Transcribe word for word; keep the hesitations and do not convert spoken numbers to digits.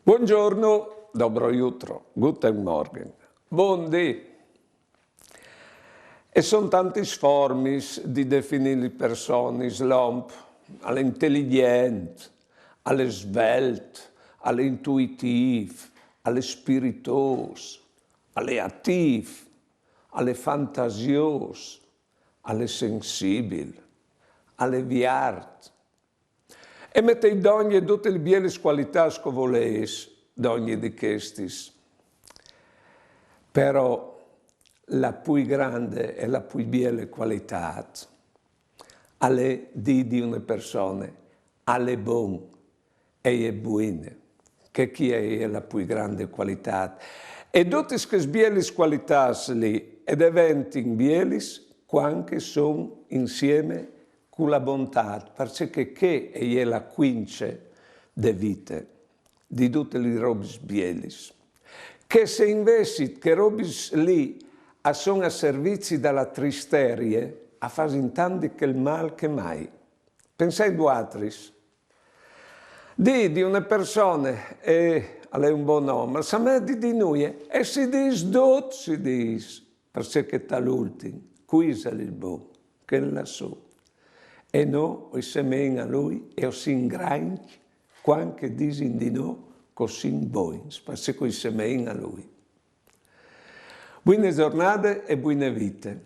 Buongiorno, dobro jutro, guten Morgen, bon dì. E son tantis formis di definî lis personis, l'om al è inteligjent, al è svelt, al è intuitîf, al è spiritôs, al è atîf, al è fantasiôs, al è sensibil, al è viart. E metêt dongje dutis lis bielis cualitâts che o volês, dongje di chestis. Però la plui grande e la plui biele cualitât al è dî di une persone: al è bon, e je buine, che chê e je la plui grande cualitât. E dutis chês bielis cualitâts li e deventin bielis cuant che a son insiemi cu la bontât, parcè che chê e je la cuince de vite, di dutis lis robis bielis. Che se invezit chês robis li a son a servizi de la tristerie, a fasin tant di chel mâl che mai. Pensait vualtris. Dî di une persone: e al è un bon om, al sa mai dî di nuie, e si dîs dut, si dîs, parcè che tal ultin, cui isal il bon? Chel lassù. E nô o i semeìn a lui e o sin grancj cuant che a disin di nô che o sin bogns, parcè che o i semeìn a lui. Buine zornade e buine vite.